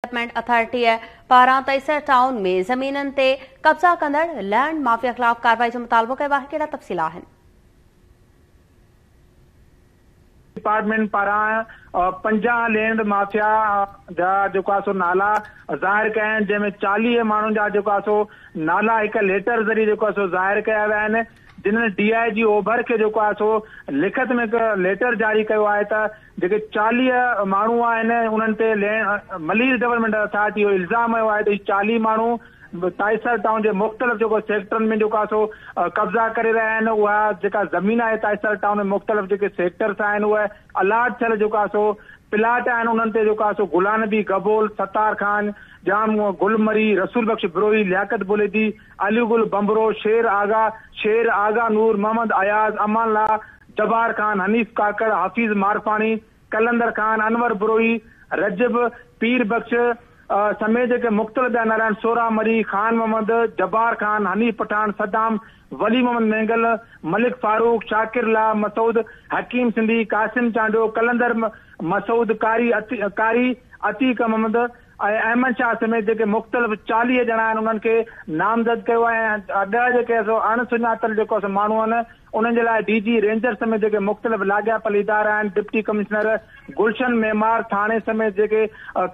Development اٿارٽيء پاران تيسر town ۾ زمينن تي قبضا ڪندڙ لينڊ مافيا خلاف ڪارروائي جو مطالبو ڪيو آهي ڪهڙا تفصيل آهن. ڊپارٽمينٽ پاران 50 لينڊ مافيا جا جيڪو آهي سو نالا ظاهر ڪيا آهن جنهن ۾ 40 ماڻهن جا جيڪو آهي سو نالا هڪ ليٽر ذريعي جيڪو آهي سو ظاهر ڪيا ويا آهن جنھن ڊي I جي اوڀر کي جيڪو آهي سو لکت ۾ هڪ ليٽر جاري ڪيو آهي ته جيڪي 40 ماڻهو آهن انهن تي ملير ڊولپمينٽ اٿارٽي اهو الزام هنيو آهي ته هي 40 ماڻهو تائيسر ٽائون جي مختلف جيڪو سيڪٽرن ۾ جيڪو آهي سو قبضا ڪري رهيا آهن اها جيڪا زمين آهي تائيسر ٽائون ۾ مختلف جيڪي سيڪٽرس آهن اهي الاٽ ٿيل جيڪو آهي سو پلاٽ آهن انهن تي جيڪو آهي سو غلام نبي گبول، ستار خان، ڄام گل مري، رسول بخش بروهي، لياقت بليدي، علي گل ڀنڀرو، شير آغا، شير آغا نور محمد اياز، امان الله، جبار خان، حنيف ڪاڪڙ، حفيظ مارفاڻي، قلندر خان، انور بروهي، رجب، پير بخش سميت جيڪي مختلف ٻيا نالا آهن سورا مري، خان محمد، جبار خان، حنيف پٺاڻ، صدام، ولي محمد مينگل، ملڪ فاروق، شاڪر الله، مسعود، حڪيم سنڌي، قاسم چانڊيو، قلندر مسعود، قاري قاري عتيق محمد ۽ احمد شاهه سميت جيڪي مختلف 40 ڄڻا آهن انهن کي نامزد ڪيو آهي ۽ 10 جيڪي سو اڻ سڃاتل جيڪو سو ماڻهو آهن انهن جي لاء ڊي جي رينجرز سميت جيڪي مختلف لاڳاپيل ادارا آهن ڊپٽي ڪمشنر گلشن معمار ٿاڻي سميت جيڪي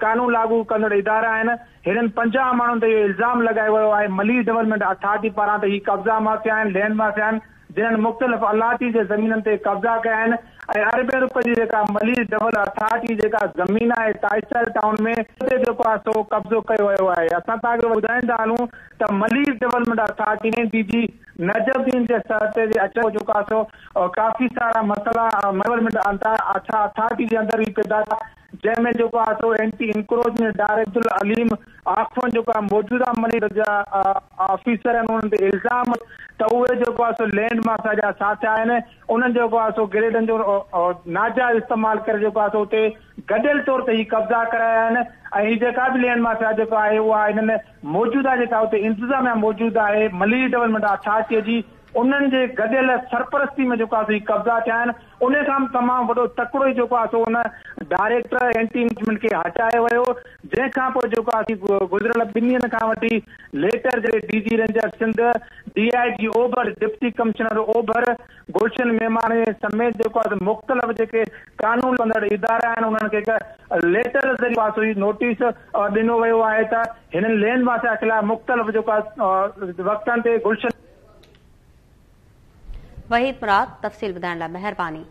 قانون لاڳو ڪندڙ ادارا آهن هنن 50 ماڻهن تي اهو الزام لڳايو ويو آهي ملير ڊولپمينٽ اٿارٽي پاران ته هي قبضا مافيا آهن لينڊ مافيا آهن جنھن مختلف الاٽي جي زمينن تي قبضا ڪيا آھن ۽ اربين روپين جي جيڪا ملير ڊول اٿارٽي جيڪا زمين آھي تائيسر ٽائون ۾ اتي جيڪو آھي سو قبضو ڪيو ويو آھي اسان توھان کي ٻڌائيندا ھلون ته Malir development authority ۾ D G Najam Uddin جي سر تي اچڻ جيڪو آھي سو ڪافي سارا مسئلا ڊولپمينٽ اٿارٽي جي اندر ئي پيدا ٿيا جنهن ۾ جيڪو آهي سو anti encroachment director Abdul Aleem Akhund جيڪو آهي موجوده ملير جا آفيسر آهن انهن تي الزام ته اهي جيڪو آهي سو لينڊ مافيا جا ساٿ آهن انهن جيڪو آهي سو گريڊن جو ناجائز استعمال ڪري جيڪو آهي سو اتي گڏيل طور تي هي قبضا ڪرايا آهن ۽ هي جيڪا به لينڊ مافيا جيڪو آهي اها هنن موجوده جيڪا اتي انتظاميا موجود آهي ملير ڊولپمينٽ اٿارٽي جي انهن جي گڏيل سرپرستي ۾ جيڪو آهي سو هي قبضا ٿيا آهن انهي کان به تمام وڏو تڪڙو ئي جيڪو آهي سو ان ڊائريڪٽر اينٽي انڪروچمينٽ کي هٽايو ويو جنهن کان پوء جيڪو آهي سي گذريل ٻن ڏينهن کان وٺي ليٽر ذريعي D G ranger Sindh, D I جي اوڀر، ڊپٽي ڪمشنر اوڀر گلشن ميماڻي سميت جيڪو آهي سو مختلف جيڪي قانون ڪندڙ ادارا آهن انهن کي هڪ ليٽر ذريعي آهي سو هي نوٽيس ڏنو ويو آهي ته هنن لينڊ مافيا خلاف مختلف جيڪو آهي وقتن تي گلشن وحيد مراد تفصيل ٻڌائڻ لاء مهرباني.